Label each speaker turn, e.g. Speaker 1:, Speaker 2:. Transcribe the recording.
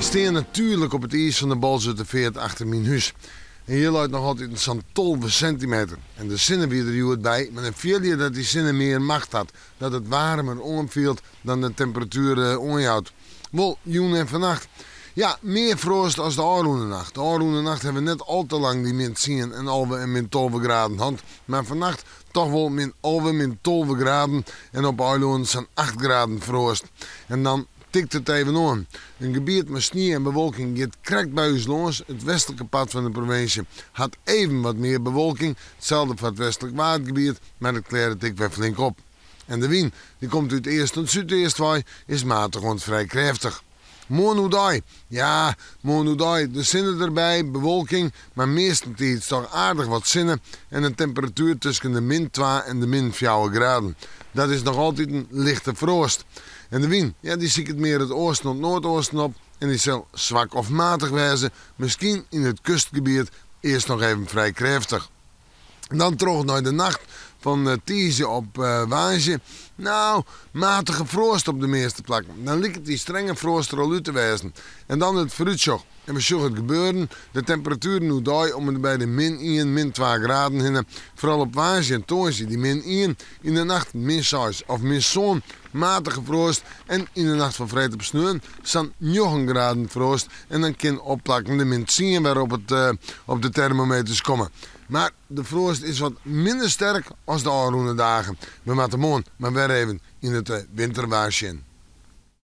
Speaker 1: Ik stean natuerlik op it iis fan de Bolswerterfeart achter myn hús. En hjir leit noch altyd sa'n 12 sintimeter. En de sinne wie der hjoed by, mar dan fiel je dat dy sinne mear macht hat. Dat it waarmer oanfielt dan de temperatuer oanjout. Wol, jûn en fannacht. Ja, mear froast as de ôfrûne nacht. De ôfrûne nacht hawwe we net al te lang dy min tsien en 11 en min 12 graden hân. Mar fannacht toch wol min 11, min 12 graden en op eilânen sa'n 8 graden froast. En dan tikt it even oan. In gebiet mei snie en bewolking giet krekt by ús lâns. It westlike part fan de provinsje hat even wat mear bewolking. Itselde foar it westlik Waadgebiet, mar it klearret ek wer flink op. En de wyn, dy komt út east oant súdeast wei, is matich oant frij krêftich. Moarn oerdei, ja, moarn oerdei, de sinne derby, bewolking, mar meastentiids toch aardich wat sinne en in temperatuer tusken de min twa en de min fjouwer graden. Dat is noch altyd in lichte froast. En de wyn, ja, dy siket mear it oasten oant noardoasten op en dy sil swak of matich wêze, miskien yn it kustgebiet earst noch even frij krêftich. Dan troch nei de nacht fan tiisdei op woansdei. No, matige froast op de measte plakken. Dan liket dy strenge froast der al út te wêzen. En dan it foarútsjoch. En we sjogge it gebeuren. De temperatueren oerdei om en by de min ien, min twa graden hinne. Foaral op woansdei en tongersdei dy min ien. Yn de nacht min seis of min sân. Matige froast. En yn de nacht fan freed op sneon sa'n njoggen graden froast. En dan kin op plakken de min tsien wer op, it, op de termometers komme. Mar de froast is wat minder sterk as de ôfrûne dagen. We moatte moarn mar wer even yn it winterwaar sjen.